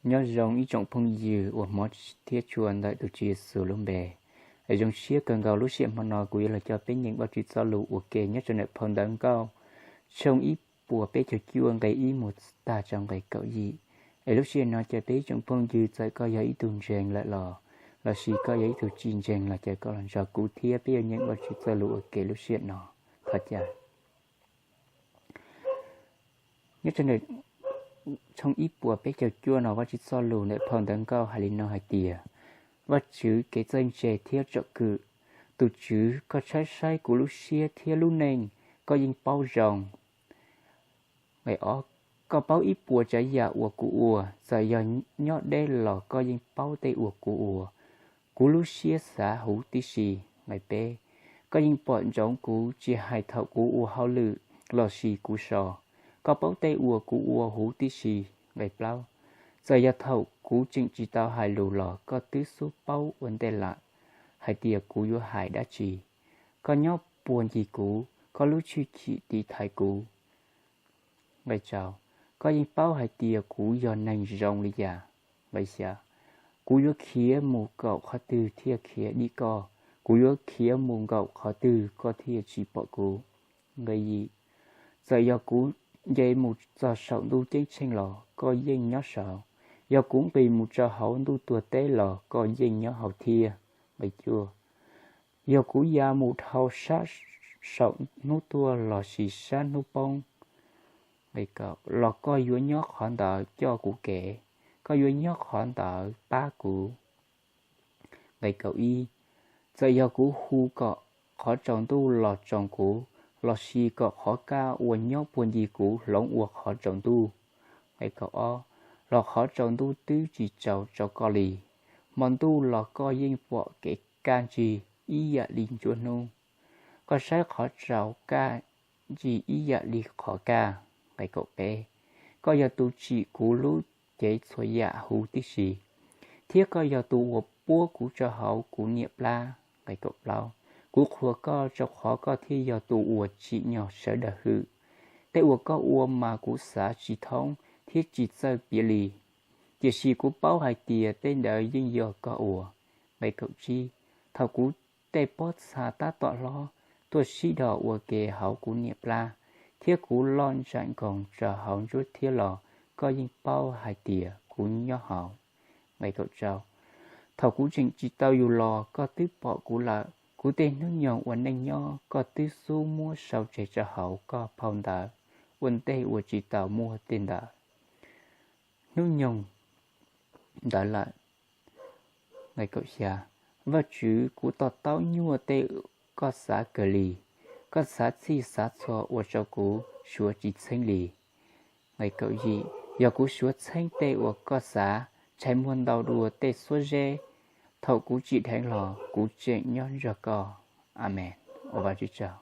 Nyob zoo ib tsoom phooj ywg uas hmov thiab tshua ntawm tus Tswv Yexus lub npe. Zoo siab kawg nkaus lub sij hawm hmo no kuv yuav los coj peb nyeem Vajtswv txoj lus ua ke nyob rau ntawm phau Ntawv Nkauj tshooj ib puas peb caug cuaj nqe ib mus tag rau nqe kaum yim. Es lub sij hawm no cov peb ib tsoom phooj ywg txawm koj yog ib tug ntseeg lawm los, lossis koj yog ib tug tsis ntseeg los ces koj los nrog kuv thiab peb yuav nyeem Vajtswv txoj lus ua ke lub sij hawm no. Thov caw. Nyob rau ntawm tshooj ib puas peb caug cuaj no Vajtswv txoj lus ntawm phau Ntawv Nkauj hais li no hais tias, Vajtswv kev txawj ntse thiab tsom kwm, tus Tswv koj tshaib saib kuv lub siab thiab lub neej, koj yeej paub zoo. Nqe ob, koj paub ib puas tsav yam uas kuv ua, txawm yog nyob deb los koj yeej paub tej uas kuv ua, kuv lub siab xav huv tib si. Nqe peb, koj yeej pom ntsoov kuv tsis hais thaum kuv ua hauj lwm lossis kuv so, koj paub tej uas kuv ua huv tib si. Nqe plaub, txawm yog thaum kuv tseem tsis tau hais lus los koj twb xub paub ua ntej lawm hais tias kuv yuav hais dab tsi. Koj nyob puag ncig kuv, koj lub tshwj chim tiv thaiv kuv. Nqe rau, koj yeej paub hais tias kuv yog neeg zoo li cas. Nqe xya, kuv yuav khiav mus kaum qhov twg thiaj khiav dim koj? Kuv yuav khiav mus nkaum qhov twg koj thiaj tsis pom kuv? Nqe yim, txawm yog kuv nce mus txog saum ntuj ceeb tsheej los koj yeej nyob saud, yog kuv nqis mus rau hauv ntuj tuag teb los koj yeej nyob hauv thiab. Nqe cuaj, yog kuv ya mus dhau sab saum hnub tuaj lossis sab hnub poob, nqe kaum, los koj yuav nyob qhov ntawd coj kuv kev, koj yuav nyob qhov ntawd pab kuv. Nqe kaum ib, txawm yog kuv hu kom qhov tsaus ntuj los tsoos kuv, lossis kom qhov kaj uas nyob puag ncig kuv hloov ua qhov tsaus ntuj, nqe kaum ob, los qhov tsaus ntuj twb tsis tsaus rau koj li. Hmo ntuj los koj yeej pom kev kaj ntsig ib yam li nruab hnub, koj saib qhov tsaus kaj ntsig ib yam li qhov kaj. Nqe kaum peb, koj yog tus tsim kuv lub cev txhua yam huv tib si, thiab koj yog tus uas puab kuv rau hauv kuv niam plab. Nqe kaum plaub, kuv qhuas koj rau qhov koj thiaj yog tus uas tsim nyog sawv daws hwm. Tej uas koj ua mas kuv xav tsis thoob thiab tsis txawj piav li, tiam sis kuv paub hais tias tej ntawd yeej yog koj ua. Nqe kaum tsib, thaum kuv tej pob txha tab tom hlob tuaj sib dhos ua ke hauv kuv niam plab, thiab kuv loj ntsais nkoos rau hauv nruab thiab los koj yeej paub hais tias kuv nyob hauv. Nqe kaum rau, thaum kuv tseem tsis tau yug los koj twb pom kuv lawm, kuv tej hnub nyoog ua neej nyob koj twb xub muab sau tseg rau hauv koj phau ntawv ua ntej uas tsis tau muaj tej ntawd hnub nyoog ntawd lawm. Nqe kaum xya, Vajtswv, kuv to taub nyuaj tej koj xav kawg li, koj xav txhij xav txhua ua rau kuv suav tsis txheeb li. Nqe kaum yim, yog kuv suav txheeb tej uas koj xav, tshais muag ntau dua tej xuab zeb, thaum kuv tsim dheev los kuv tseem nyob nrog koj. Amees. Ua Vajtswv tsaug.